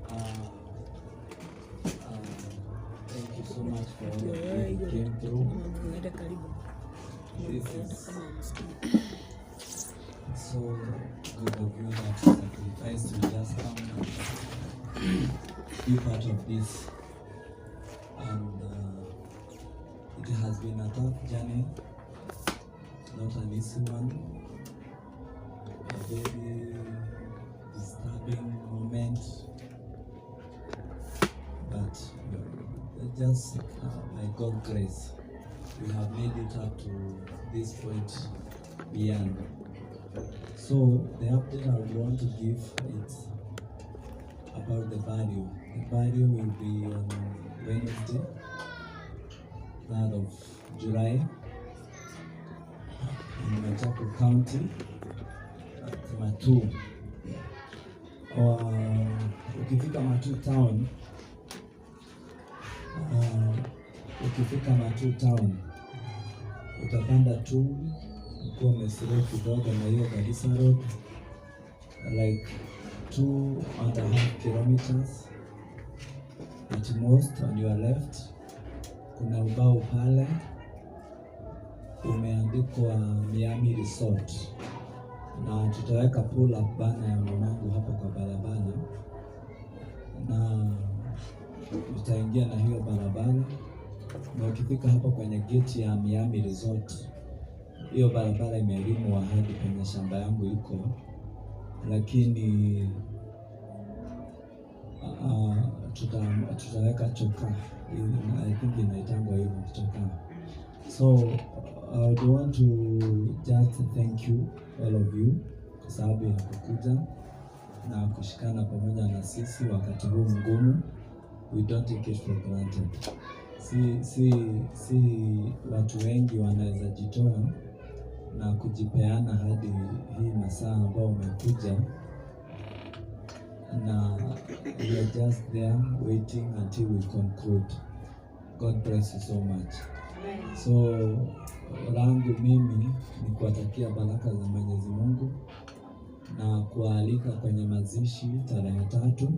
Thank you so much for all of you who came through. Unaenda karibu. This is Kama msikii. So good of you that you sacrificed to just come and be part of this. And it has been a tough journey, not an easy one, a very disturbing moment, but just by God's grace, we have made it up to this point beyond. So the update I would want to give is about the burial. The burial will be on Wednesday, 3rd of July, in Machakos County, at Matuu. Ukifika Matuu town, ukifika Matuu town utapanda tu ukiwa umeslow kidogo na hiyo Garissa Road, like 2.5 kilometers at most. On your left kuna ubao pale umeandikwa Miami Resort, na tutaweka pull up banner ya mamangu hapo kwa barabara, na utaingia na hiyo barabara, na ukifika hapo kwenye gate ya Miami Resort, hiyo barabara imelimwa hadi kwenye shamba yangu iko, lakini tutaweka chokaa. I think inaitangwa hivyo, chokaa. So I would want to just thank you, all of you, kwa sababu ya kukuja na kushikana pamoja na sisi wakati huu mgumu. We don't take it for granted. Si watu wengi wanaweza jitoa na kujipeana hadi hii masaa ambao umekuja, na we are just there waiting until we conclude. God bless you so much. So langu mimi ni kuwatakia baraka za Mwenyezi Mungu na kuwaalika kwenye mazishi tarehe 3.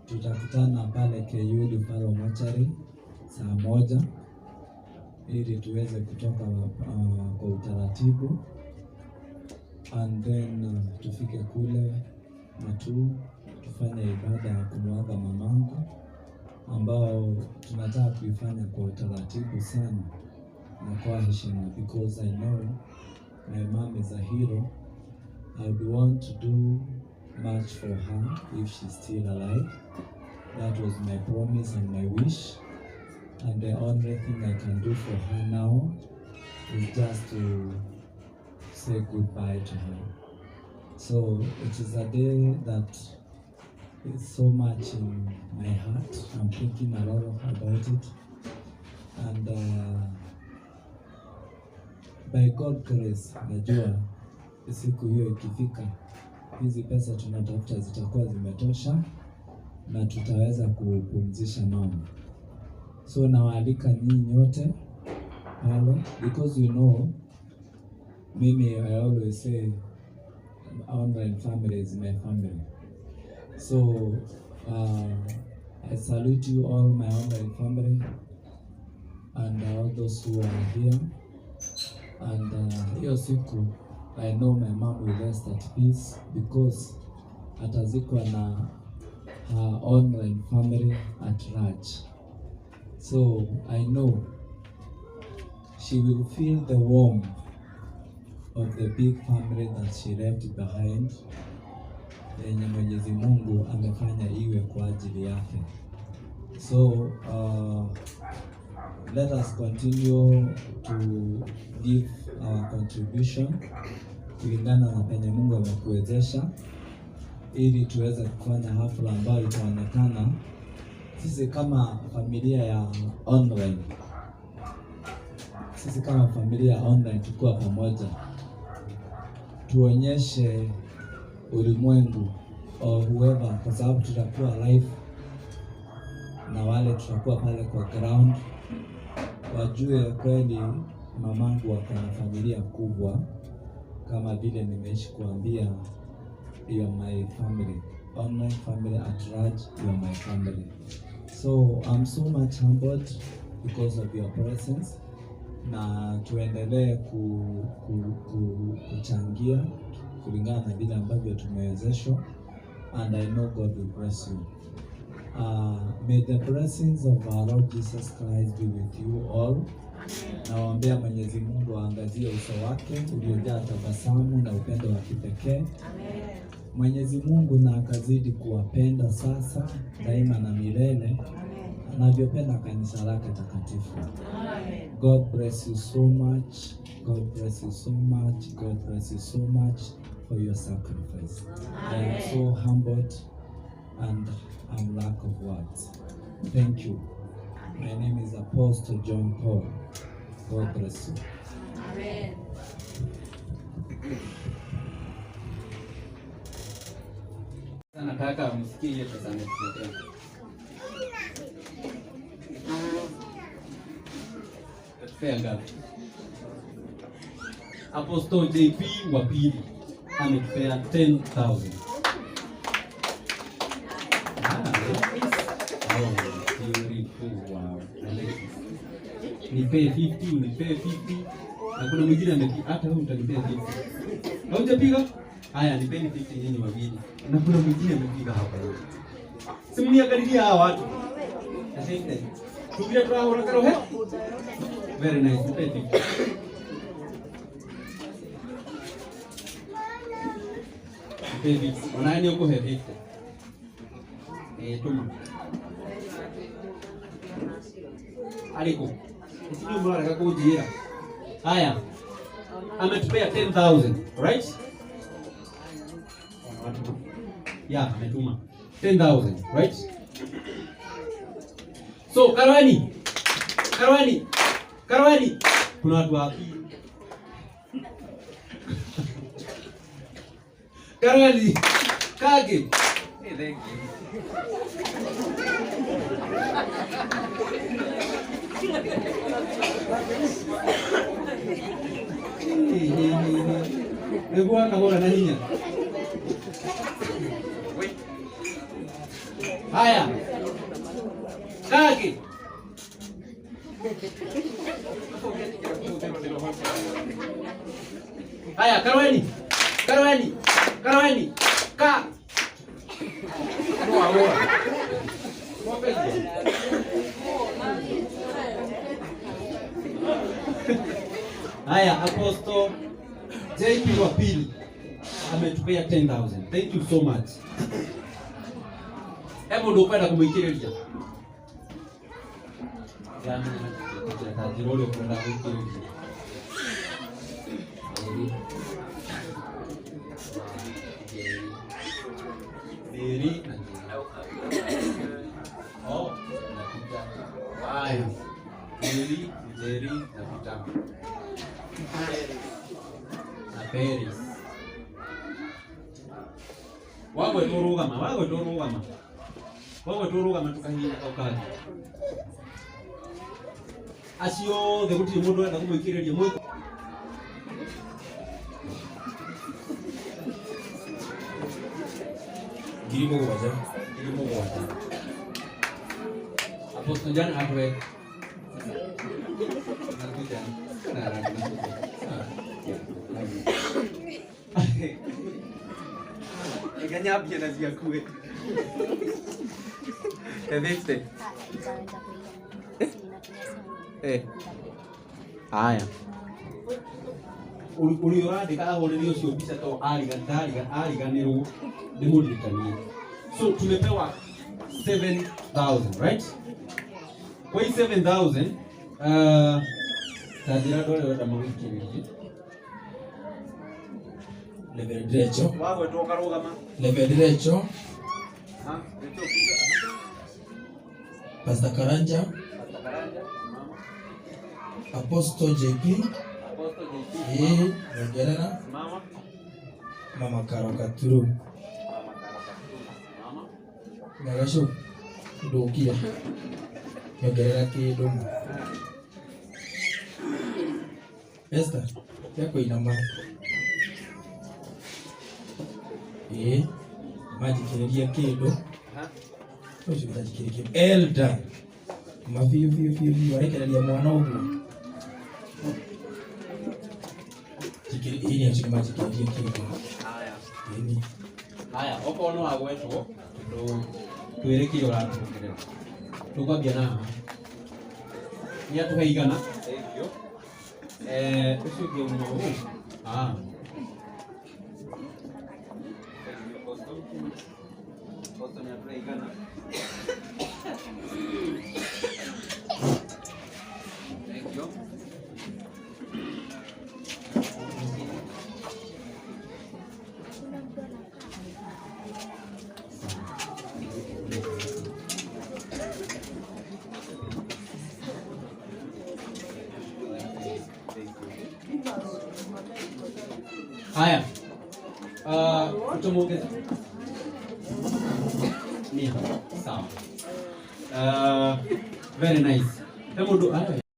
Tutakutana pale KU Referral Mortuary saa 1 ili tuweze kutoka kwa utaratibu and then tufike kule Matuu tufanye ibada ya kumwaga mamangu ambao tunataka kuifanya kwa utaratibu sana na kwa heshima, because I know my mom is a hero. I would want to do much for her if she's still alive. That was my promise and my wish. And the only thing I can do for her now is just to say goodbye to her. So it is a day that is so much in my heart. I'm thinking a lot about it. And by God grace, najua siku hiyo ikifika, hizi pesa tunatafuta zitakuwa zimetosha na tutaweza kupumzisha mama. So nawaalika nyinyi nyote pale because mimi I always say online family is my family. So I salute you all, my online family, and all those who are here. And hiyo siku I know my mom will rest at peace because atazikwa na her online family at large. So I know she will feel the warmth of the big family that she left behind, yenye Mwenyezi Mungu amefanya iwe kwa ajili yake. So let us continue to give our contribution kulingana na penye Mungu amekuwezesha, ili tuweze kufanya hafla ambayo itaonekana sisi kama familia ya online, sisi kama familia ya online tukiwa pamoja, tuonyeshe ulimwengu or whoever, kwa sababu tutakuwa live na wale tutakuwa pale kwa ground, wajue kweli mamangu wako na familia kubwa, kama vile nimeishi kuambia, you are my family. Online family at large, you are my family. So I'm so much humbled because of your presence, na tuendelee kuchangia kulingana na vile ambavyo tumewezeshwa, and I know God will bless you. May the blessings of our Lord Jesus Christ be with you all. Nawaombea Mwenyezi Mungu aangazie uso wake uliojaa tabasamu na upendo wa kipekee. Mwenyezi Mungu na akazidi kuwapenda sasa daima na milele anavyopenda kanisa lake takatifu. God bless you so much. God bless you so much. God bless you so much for your sacrifice. I am so humbled and I'm lack of words. Thank you. My name is Apostle John Paul. God bless you. Amen. Nataka msikie ile pesa ametuletea. Fair ngapi? Apostle JP wa pili ametupea 10,000. Oh, beautiful. Wow. I like this. Nipee 50, unipee 50. Na kuna mwingine amepiga, hata wewe utanipea 50. Haujapiga? Haya, nipeni 50 nyinyi wawili. Na kuna mwingine amepiga hapa hivi. Simuniangalilia hawa watu. Asante. Tugira turahura karohe? Very nice. Nipee 50. Nipee 50. Onani ukuhe 50. Tuma. Aliko. Sijui mnataka kujira. Haya. Ametupea 10,000, right? Yeah, ametuma 10,000, right? So, Karwani. Karwani. Karwani. Kuna watu wapi? Karwani. Kage. Hey, thank you. Niguo akahũra na hinya. Haya. Kage. Haya, Karweni. Karweni. Karweni. Ka. Moa, moa. Haya, Apostle JP wa pili ametupea 10,000. Thank you so much. Hebu ndio upenda kumuikiriria. Yaani tajiri ule kwenda kuikiriria. Mary na Oh, na Peter. Haya. Mary, Jerry na Peter. Na Paris. Wagwe turugama, wagwe turugama. Wagwe turugama tukahinya kau kaji. Acio othe gutiri mundu enda kumwikiriria mwi. Ngiri mũgwanja. Ngiri mũgwanja. Apostle John atwe. Nakuja. Na nakuja. Nikanyambia na ciaku. Evite. Haya. Uri ũrandĩka ahũrĩre ũcio mbica to ariganĩrwo nĩmũririkanie. So tumepewa 7,000, right? Kwa hii 7,000 ta njĩra andũ arĩa ũrenda magũikĩrĩrie. Reverend Rachel. Wagwetwo ũkarũgama. Reverend Rachel. Pastor Karanja. Pastor Karanja. Apostle JP. Apostle JP. Nongerera. Mama. Mama Karo Katuru. Mama Karo Katuru. Mama. Nyagashu. Ndukia. Nongerera kindu. Esther, ya kuinama. Manjikĩrĩrie kĩndũ. Ũcio ũtanjikĩrĩrie kĩndũ. Elder. Ma biũ biũ biũ biũ arekereria mwana ũguo. Ĩni acio nĩmanjikĩrĩrie kĩndũ. Haya. Ĩni. Haya, okorwo nĩ wagwetwo tondũ twĩre kĩrĩa ũratuongerera. Tũkwambia na haha. Nĩ atũhe 100. Thank you. Ũcio ũngĩ uma ũũ. Ah. Thank you, Apostle. Apostle nĩ atũhe 100. Thank you. Haya. Utamuongeza 100. Sawa. Very nice. Hebu haya.